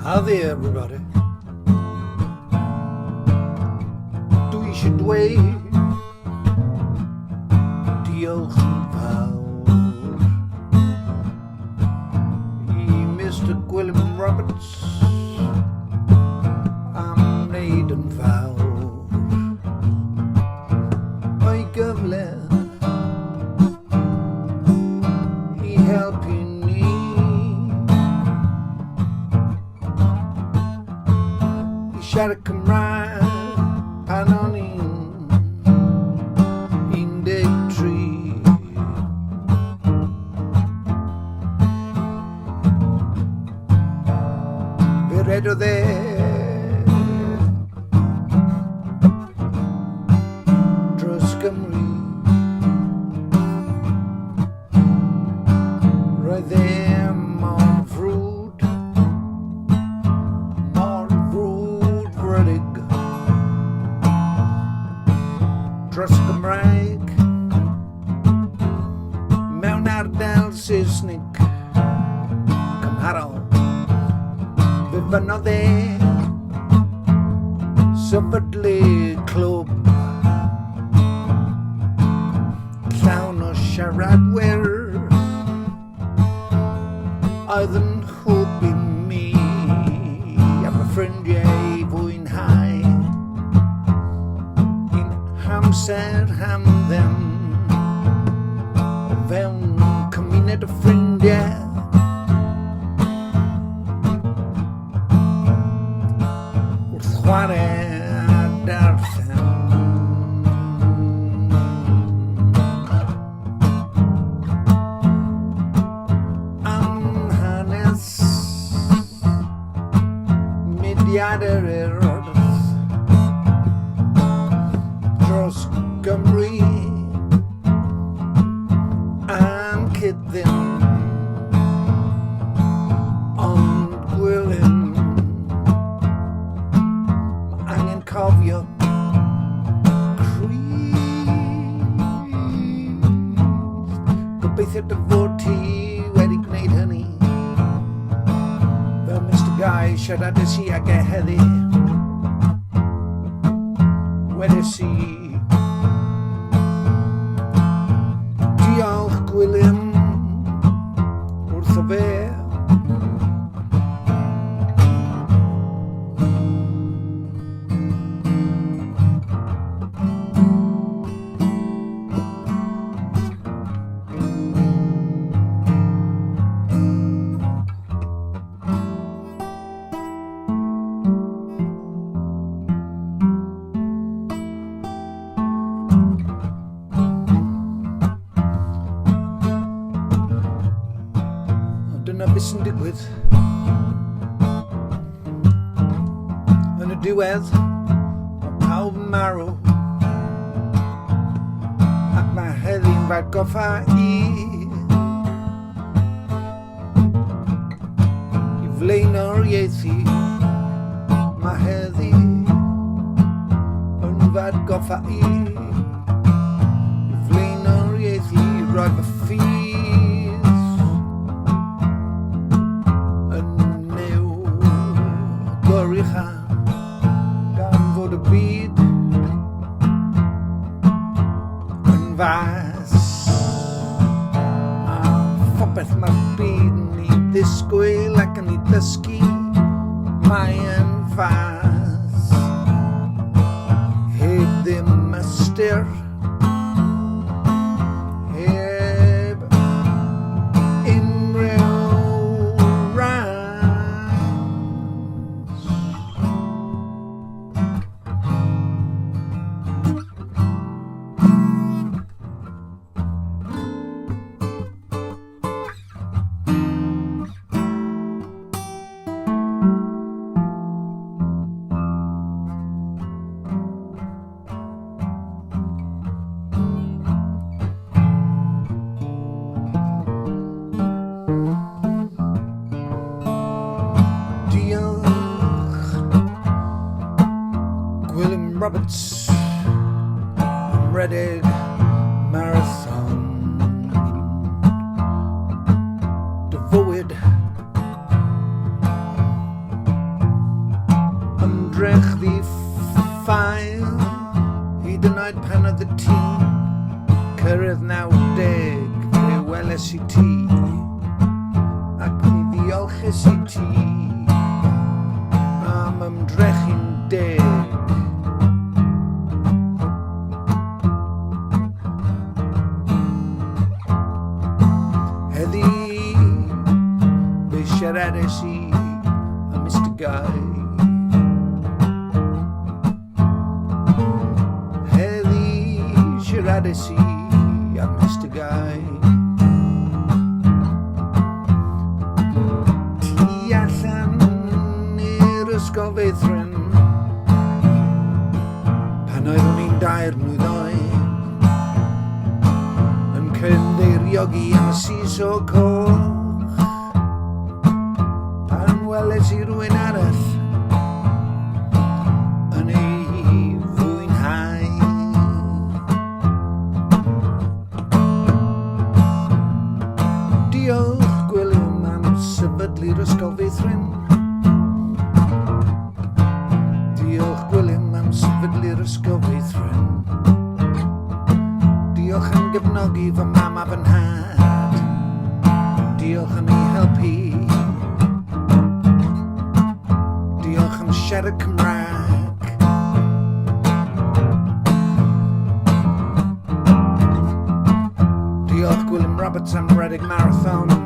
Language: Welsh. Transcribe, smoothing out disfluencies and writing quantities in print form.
Howdy everybody. Dwi eisiau dweud diolch yn fawr i Mr Gwilym Roberts am wneud yn fawr o'i gyfle i helpu ni. I siarad Cymraeg pan o'n i'n 13. Fe redodd e dros Gymru. Roedd e mor frwd, mor frwdfrydig dros Gymraeg mewn ardal Saesnig cymharol. Fe fynnodd e sefydlu clwb llawn o siaradwyr oedd yn hwb i mi a fy ffrindiau i fwynhau ein hamser hamdden o fewn cymuned o ffrindiau. Wrth chwarae a darllen. Am hanes mudiad yr Urdd dros Gymru a'n cyd-fynd ond Gwilym mae angen cofio Crist. Gobeithio dy fod ti wedi gwneud hynny. Fel Mr Guy siaradais i ag e heddi. Wedes i Diolch Gwilym wrtho fe. Dyna beth sy'n digwydd. Yn y diwedd, mae pawb yn marw. Ac mae heddi'n f'atgoffa i i flaenoriaethu mae heddi yn f'atgoffa i i flaenoriaethu rhoi fy ffydd yn Nuw gorucha gan fod y byd yn fas a phopeth mae'r byd yn ei ddisgwyl ac yn ei ddysgu mae yn fas heb ddim ystyr heb unrhyw ras. Diolch Gwilym Roberts am redeg marathon dy fywyd. Diolches i ti am ymdrechu'n deg. Heddi, fe siaradais i a Mr Guy. Heddi, siaradais i a Mr Guy. Tu allan i'r ysgol feithrin, pan oeddwn i'n dair mlwydd oed, yn cynddeiriogi am y siso coch, pan weles i rywun arall yn ei fwynhau. Diolch Gwilym am sefydlu'r ysgol feithrin. Diolch Gwilym am sefydlu'r ysgol feithrin. Diolch am gefnogi fy mam a fy nhad. Diolch am ei helpu. Diolch am siarad Cymraeg. Diolch Gwilym Roberts am redeg marathon.